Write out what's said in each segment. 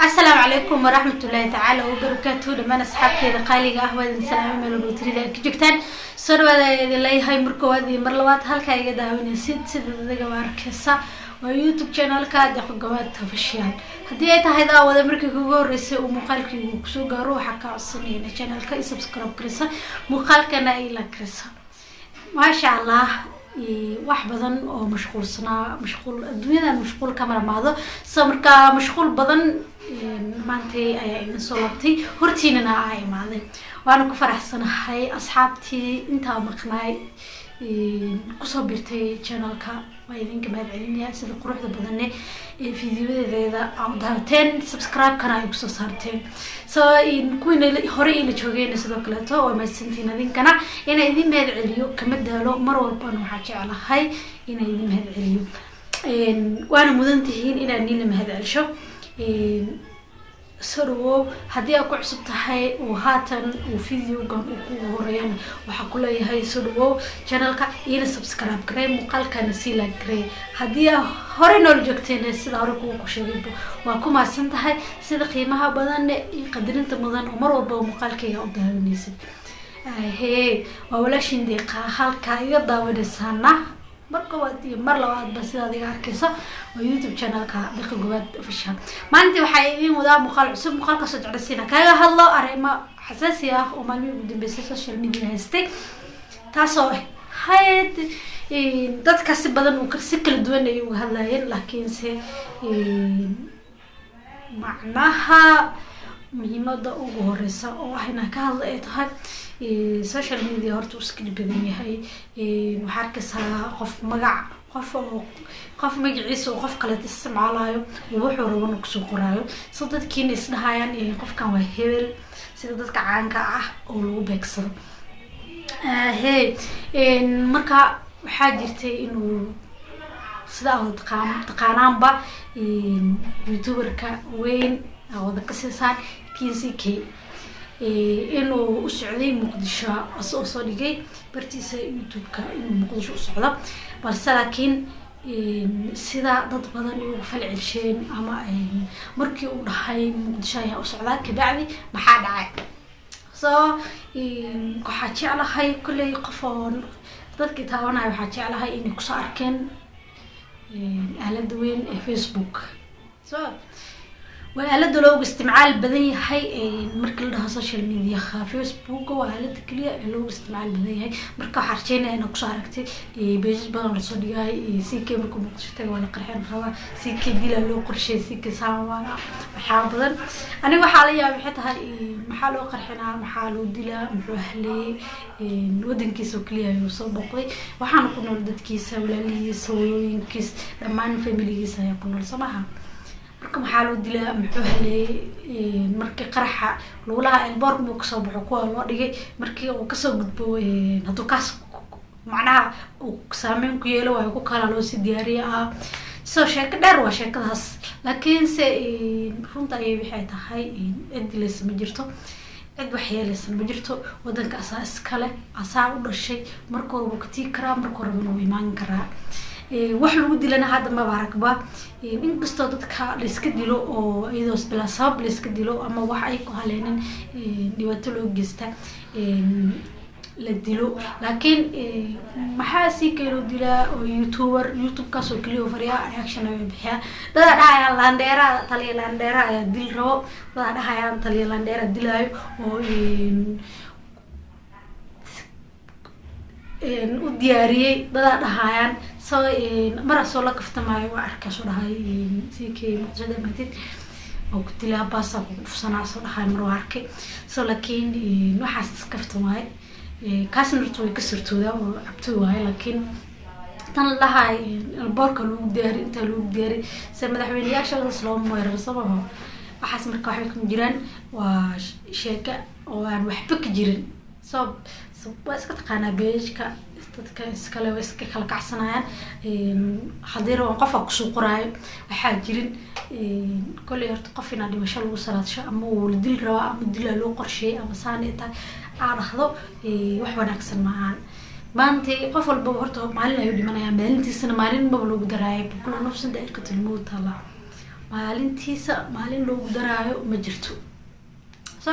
Asalaamu calaykum waraxmatullaahi tacaala wabarakaatuhu. Dhammaan asxaabteeda qaaliga ah waa idin salaamay meel walba tirida ay ka joogtaan. Soo dhawaada ayaa idin leeyahay mar koowaad iyo mar labaad. Halkaa iga daawanaysid sida adiga arkaysa waa YouTube channelka Deeqo Gabaad Official. Haddii ay tahay daawada markii kugu horreysay uu muuqaalkaygu kusoo gaaro, waxaa kaa codsanayna channelka i subscribe garaysa, muuqaalkana ay la garaysa. Maasha Allah, wax badan oo mashquulsanaa, mashquul adduunyadan mashquul kama dhamaado. So markaa mashquul badan maantay ayaa idin soo laabtay, hortiinana aa imaaday, waana ku faraxsanahay. Asxaabtii intaa maqnaay kusoo biirtay channelka waa idinka mahad celinaya sida quruxda badane ee videoyadeeda aa u daawateen, subscribe-kana ay kusoo saarteen. So kuwiina hore ila joogeen sidoo kaleeto waa mahadsantiin adinkana. Inaa idin mahad celiyo kama daalo, mar walbana waxaa jeclahay inaa idin mahad celiyo, waana mudan tihiin inaad niila mahad celsho. Soo dhawow haddii aad ku cusub tahay uu haatan uu videogan uu kugu horeeyana, waxaa ku leeyahay soo dhawow channelka, iina subscribe garey, muuqaalkana sii like garey. Haddii aa hore noola joogteen, sida hore kuwa ku sheegayba, waa ku mahadsan tahay sida qiimaha badan iyo qadarinta mudan oo mar walba muuqaalkayga u daawanaysid. Hee, waa walaashin Deeqa halkaa iga daawanaysaana mar koowaad iyo mar labaadba. Sidaad iga arkaysa waa YouTube channelka Deeqa Gobaad Official. Maalintii waxaa idiin wadaa muuqaal cusub, muuqaalkaasoo jeclaysiina kaga hadlo arrimo xasaasi ah oo maalmihii ugu dambeysay social media haystay, taasoo hayd dadka si badan uu si kala duwan ay uga hadlayeen. Laakiinse macnaha muhiimada ugu horeysa oo ah inaan ka hadla ay tahay, social media horta uu iska dhib badan yahay. Waxaa arkaysaa qof magac qof oo qof magaciisa oo qof kaleeta isticmaalayo, wuxuu rabana kusoo qoraayo, so dadkiina isdhahayaan qofkan waa hebel, sida dadka caanka ah oo lagu beegsado. He, marka waxaa jirtay inuu sida aad taqaanaanba youtuberka weyn aa wada ka siisaan KCK inuu u socday Muqdisho, asagoo soo dhigay bartiisa YouTube-ka inuu Muqdisho u socdo. Balse laakiin sida dad badan ay uga falcelsheen ama markii uu dhahay Muqdisho ayaa u socdaa, kabacdi maxaa dhacay? So waxaa jeclahay kolley qof oo dadkii taabanaya, waxaa jeclahay inay kusoo arkeen aalada weyn ee Facebook. So waa aalada loogu isticmaal badan yahay marka la dhaho social media. Facebook waa aalada keliya ee loogu isticmaal badan yahay. Marka waxaa rajeynaya inaad kusoo aragtay pages badan lasoo dhigay: CK markuu Muqdisho tagay waa la qarxin rabaa, CK dilaa loo qorsheey, CK saamaana, waxyaaba badan. Aniga waxaa la yaabay waxay tahay, maxaa loo qarxinaa? Maxaa loo dilaa? Muxuu haleeyay? Wadankiisa oo keliya ayuu soo booqday, waxaana ku nool dadkiisa, walaalihiisa, hooyooyinkiis, dhammaan familigiisa ayaa ku nool, soo maha? Marka maxaa loo dilaa? Muxuu haleeyay? Markii qaraxa lagulaha airport muu kasoo baxo kuwa loo dhigay, markii uu kasoo gudbo, hadduu kaas macnaha uu saameyn ku yeelo waayo, ku kala loosii diyaariya ah. So sheeko dheer waa sheekadaas, laakiinse runta ayay waxay tahay cid dilaysa ma jirto, cid wax yeelaysan ma jirto. Wadanka asaa iskale, asaa u dhashay, marka hore wuu ka tii karaa, marka horeba wuu imaan karaa. Wax lagu dilana hadda maba aragba, inkastoo dadka layska dilo oo iyadoo bilaa sabab layska dilo ama wax ay ku haleenin dhibaato loo geysta la dilo. Laakiin maxaa sii keeloo dilaa oo youtuber, YouTube-kaas oo keliya fariyaa reaction ay bixiyaa? Dadaa dhahayaan landheera, taliya landheera ayaa dil rabo, dadaa dhahayaan taliya landheera dilaayo oo u diyaariyey, dadaa dhahayaan. So marasoo la kaftamaayo waa arkaa, soo dhahay CK Muqdisho dhamaatid oo ku dilaa, baasa kugu dhufsanaa, soo dhahay mar waa arkay. So laakiin waxaas iskaftamaayo, kaasna horta way ka surtoodaa oo cabtooy waayo. Laakiin tan la dhahay airportka lagu diyaari, intaa lagu diyaari, se madaxweyneyaasha saas looma weeraro, sababo waxaas marka waxbay kama jiraan, waa sheeko oo aan waxba ka jirin. So waa iska taqaanaa page-ka dadka iskale way iska kala kacsanayaan, haddii rabaan qofka kusoo qoraayo waxaa jirin. Kolley horta qof inaa dhimasho lagu salaadsho ama uu la dil rabaa ama dilaa loo qorsheeyay ama saan ay tahay aa dhahdo, wax wanaagsan maahan. Maanta qof walbaba horta maalin ayuu dhimanayaa, maalintiisana maalin maba lagu daraayay. Kullu nafsin daa'iqatul mawt alla. Maalintiisa maalin loogu daraayo ma jirto. So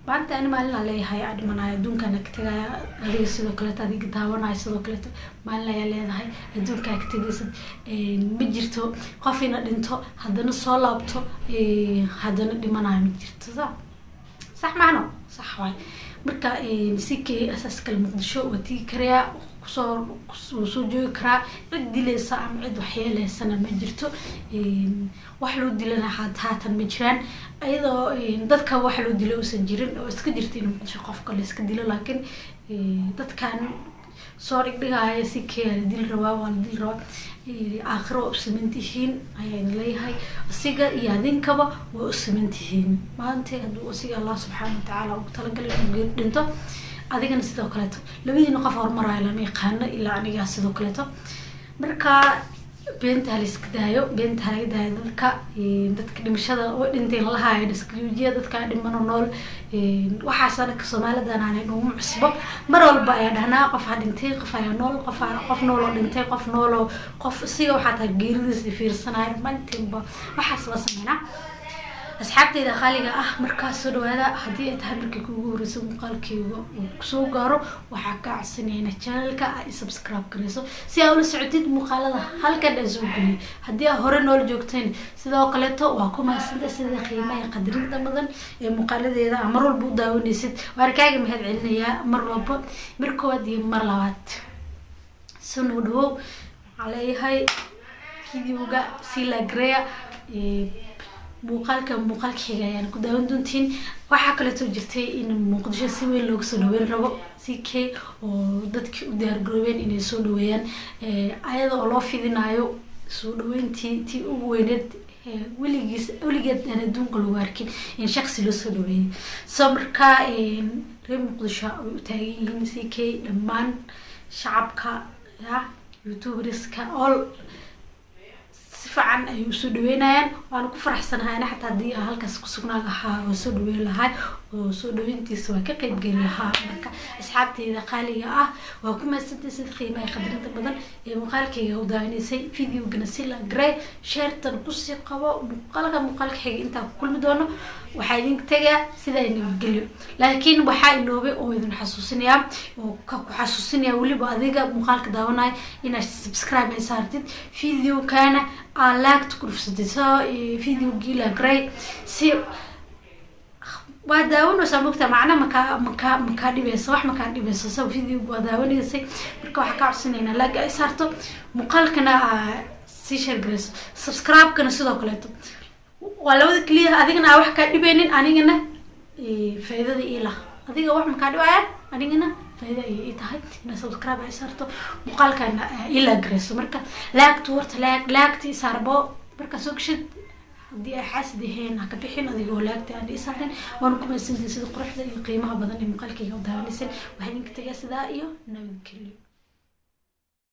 maanta ani maalin aan leeyahay aa dhimanayo, adduunkaan ka tegaya. Adiga sidoo kaleeto, adiga daawanayo sidoo kaleeto, maalin ayaa leedahay adduunkaa ka tegaysad. Ma jirto qof ina dhinto haddana soo laabto haddana dhimanayo, ma jirto. Sa sax maano sax waay. Marka CK asaas kale Muqdisho waa tigi karayaa, kusoo wuu soo joogi karaa. Cid dilaysa ama cid waxyeeleysana ma jirto, wax loo dilana haatan ma jiraan, iyadoo dadka wax loo dilo uusan jirin oo iska jirta in Muqdisho qofka la iska dilo. Laakiin dadkan soo dhigdhigaya CK la dili rabaa, waa la dili rabaa, aakhiro waa u siman tihiin ayaan leeyahay. Asiga iyo adinkaba waa u siman tihiin. Maanta hadduu asiga Allah subxaana watacaala ugu talagalay inuu geeri dhinto, adigana sidoo kaleeto, labadiina qof hormaraayo lama yaqaano ilaa anigaa sidoo kaleeto. Marka beenta hala iska daayo, beenta halaga daayo dadka. Dadka dhimashada oo dhintay lalahayo iska joojiya, dadka dhimano nool. Waxaas anaka Soomaalidan aanay dhuguma cusbo, mar walba ayaa dhahnaa qof ha dhintay, qof ayaa nool, qof nool oo dhintay, qof nooloo qof isiga waxaa tahay geeridiisa fiirsanayo. Dhammaantiinba waxaas la sameynaa. Asxaabteyda qaaliga ah, markaas soo dhawaada. Haddii ay tahay markii kuugu horreysay muuqaalkeyga uu kusoo gaaro, waxaa kaa codsanayna channelka aa i subscribe gareyso si aa ula socotid muuqaalada halkan aan soo geliyay. Haddii aa hore noola joogteen, sidoo kaleeto waa ku mahadsanta sida qiimaha qadarinta badan ee muuqaaladeeda aa mar walba u daawanaysid. Waan kaaga mahad celinayaa mar walba, mar koowaad iyo mar labaad. Soo noo dhawow waxaa leeyahay, videoga sii lagreya, muuqaalka muuqaalka xiga ayaan ku daawan doontiin. Waxaa kaleeto jirtay in Muqdisho si weyn looga soo dhaweyn rabo CK, oo dadkii u diyaar garoobeen inay soo dhaweeyaan, ayada oo loo fidinayo soo dhaweyntii tii ugu weyneed weligiis weligeed aan adduunka lagu arkin in shaqsi loo soo dhaweeyay. So marka reer Muqdisho way u taagan yihiin CK, dhammaan shacabka ya youtuberska all si fiican ayay usoo dhaweynayaan, waana ku faraxsanahay ana. Xataa haddii aan halkaas kusugnaa lahaa, waa soo dhaweyn lahaa oo soo dhaweyntiisa waa ka qeybgeli lahaa. Marka asxaabteyda qaaliga ah, waa ku mahadsantay sida qiimaha qadarinta badan ee muuqaalkayga u daawanaysay. Videogana si la garee, sharetan kusii qabo. Muuqaalka muuqaalka xiga intaan ku kulmi doono, waxaa idinka tegaa sidaa nabadgelyo. Laakiin waxaa iloobay oo idin xasuusinayaa oo ka ku xasuusinaya weliba adiga muuqaalka daawanaya inaad subscribe ay saartid, videokana aa laagta ku dhufsatid. So videogii la garay si waa daawanaysaa, mogtaa macna makaa dhibayso, wax makaa dhibayso. So video waa daawanaysay. Marka waxaa kaa codsanaynaa laaga ay saarto, muuqaalkana aa sii share garayso, subscribe-kana sidoo kaleeto. Waa labada keliya adigana aa wax kaa dhibaynin, anigana faa'iidada ii lah. Adiga wax makaa dhibayaan, anigana faa'iida ayay ii tahay inaad subscribe ay saarto, muuqaalkana ii like garayso. Marka laagtu horta laagta ii saarbo markaa soo gashid. Haddii ay xaasid ahayn, ha ka bixin adigoo laagta aan ii saarin. Waana ku mahadsantihin sida quruxda iyo qiimaha badan ee muuqaalkayga u daawanayseen. Waxaa idinka tagaa sidaa iyo nabadgelyo.